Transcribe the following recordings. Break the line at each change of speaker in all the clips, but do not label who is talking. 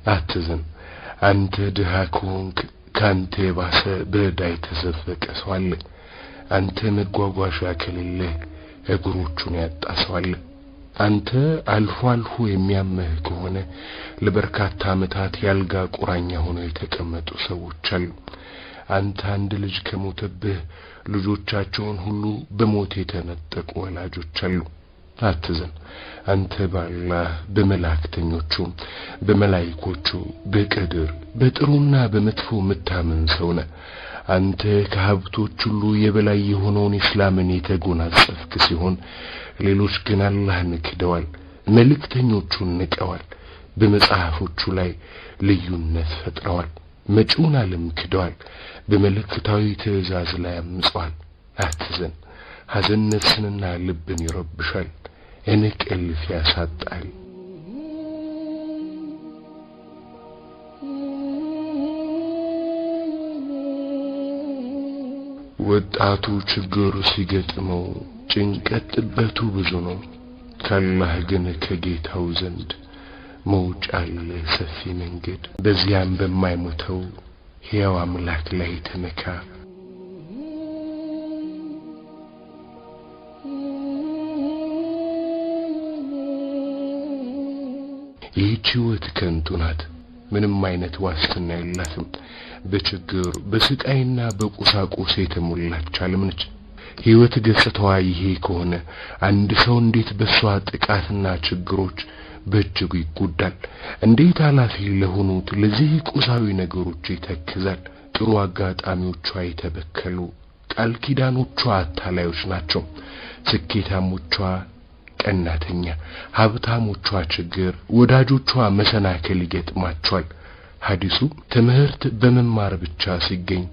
አትዘን። አንተ ድሃ ከሆንክ ካንተ የባሰ በዕዳ የተዘፈቀ ሰው አለ። አንተ መጓጓዣ ከሌለህ እግሮቹን ያጣ ሰው አለ። አንተ አልፎ አልፎ የሚያምህ ከሆነ ለበርካታ ዓመታት ያልጋ ቁራኛ ሆነው የተቀመጡ ሰዎች አሉ። አንተ አንድ ልጅ ከሞተብህ ልጆቻቸውን ሁሉ በሞት የተነጠቁ ወላጆች አሉ። አትዘን። አንተ በአላህ በመላእክተኞቹ በመላእክቶቹ በቀድር በጥሩና በመጥፎ የምታምን ሰው ነህ። አንተ ከሀብቶች ሁሉ የበላይ የሆነውን እስላምን የተጎናጸፍክ ሲሆን ሌሎች ግን አላህን ክደዋል፣ መልእክተኞቹን ንቀዋል፣ በመጽሐፎቹ ላይ ልዩነት ፈጥረዋል፣ መጪውን ዓለም ክደዋል፣ በመለኮታዊ ትእዛዝ ላይ አምጸዋል። አትዘን። ሐዘን ነፍስንና ልብን ይረብሻል፣ እንቅልፍ ያሳጣል። ወጣቱ ችግሩ ሲገጥመው ጭንቀት ጥበቱ ብዙ ነው። ከአላህ ግን ከጌታው ዘንድ መውጫ አለ ሰፊ መንገድ። በዚያም በማይሞተው ሕያው አምላክ ላይ ተመካ። ይህች ሕይወት ከንቱ ናት። ምንም አይነት ዋስትና የላትም። በችግር በስቃይና በቁሳቁስ የተሞላች ዓለም ነች። ሕይወት ገጽታዋ ይሄ ከሆነ አንድ ሰው እንዴት በሷ ጥቃትና ችግሮች በእጅጉ ይጎዳል? እንዴት ኃላፊ ለሆኑት ለዚህ ቁሳዊ ነገሮች ይተክዛል? ጥሩ አጋጣሚዎቿ የተበከሉ፣ ቃል ኪዳኖቿ አታላዮች ናቸው። ስኬታሞቿ ቀናተኛ፣ ሀብታሞቿ ችግር፣ ወዳጆቿ መሰናክል ይገጥማቸዋል። ሐዲሱ ትምህርት በመማር ብቻ ሲገኝ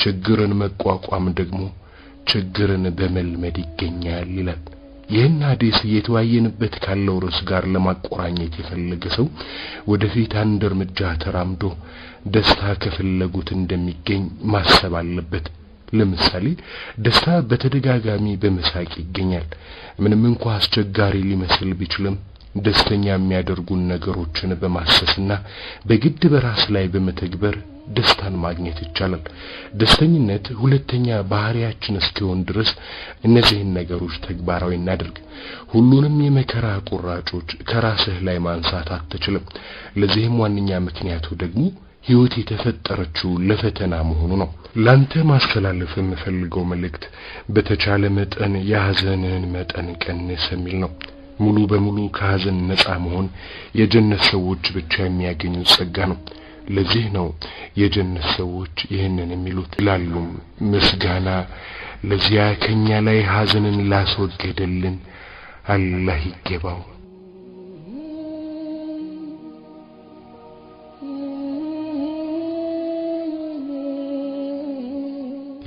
ችግርን መቋቋም ደግሞ ችግርን በመልመድ ይገኛል ይላል። ይህን ሐዲስ እየተወያየንበት ካለው ርዕስ ጋር ለማቆራኘት የፈለገ ሰው ወደፊት አንድ እርምጃ ተራምዶ ደስታ ከፈለጉት እንደሚገኝ ማሰብ አለበት። ለምሳሌ ደስታ በተደጋጋሚ በመሳቅ ይገኛል። ምንም እንኳ አስቸጋሪ ሊመስል ቢችልም ደስተኛ የሚያደርጉን ነገሮችን በማሰስና በግድ በራስ ላይ በመተግበር ደስታን ማግኘት ይቻላል። ደስተኝነት ሁለተኛ ባህሪያችን እስኪሆን ድረስ እነዚህን ነገሮች ተግባራዊ እናድርግ። ሁሉንም የመከራ ቁራጮች ከራስህ ላይ ማንሳት አትችልም። ለዚህም ዋነኛ ምክንያቱ ደግሞ ሕይወት የተፈጠረችው ለፈተና መሆኑ ነው። ላንተ ማስተላለፍ የምፈልገው መልእክት በተቻለ መጠን የሐዘንህን መጠን ቀንስ የሚል ነው። ሙሉ በሙሉ ከሐዘን ነፃ መሆን የጀነት ሰዎች ብቻ የሚያገኙት ጸጋ ነው። ለዚህ ነው የጀነት ሰዎች ይህንን የሚሉት ይላሉም፣ ምስጋና ለዚያ ከኛ ላይ ሐዘንን ላስወገደልን አላህ ይገባው።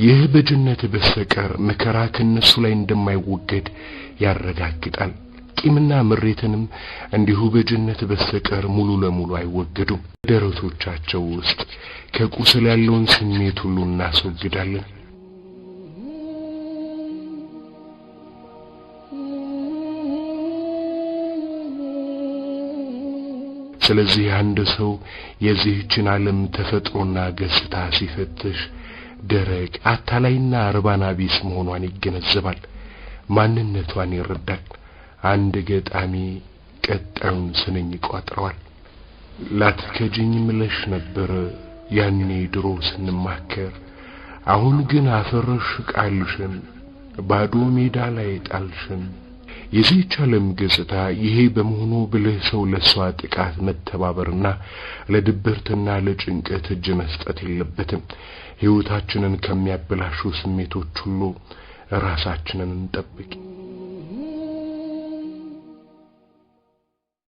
ይህ በጀነት በስተቀር መከራ ከነሱ ላይ እንደማይወገድ ያረጋግጣል። ቂምና ምሬትንም እንዲሁ በጀነት በስተቀር ሙሉ ለሙሉ አይወገዱም። ደረቶቻቸው ውስጥ ከቁስል ያለውን ስሜት ሁሉ እናስወግዳለን። ስለዚህ አንድ ሰው የዚህችን ዓለም ተፈጥሮና ገጽታ ሲፈትሽ ደረቅ አታላይና እርባና ቢስ መሆኗን ይገነዘባል፣ ማንነቷን ይረዳል። አንድ ገጣሚ ቀጣዩን ስንኝ ቋጥረዋል። ላትከጂኝ ምለሽ ነበር ያኔ ድሮ ስንማከር፣ አሁን ግን አፈረሽ ቃልሽን፣ ባዶ ሜዳ ላይ ጣልሽን። የዚህች ዓለም ገጽታ ይሄ በመሆኑ ብልህ ሰው ለሷ ጥቃት መተባበርና ለድብርትና ለጭንቀት እጅ መስጠት የለበትም። ሕይወታችንን ከሚያበላሹ ስሜቶች ሁሉ ራሳችንን እንጠብቅ።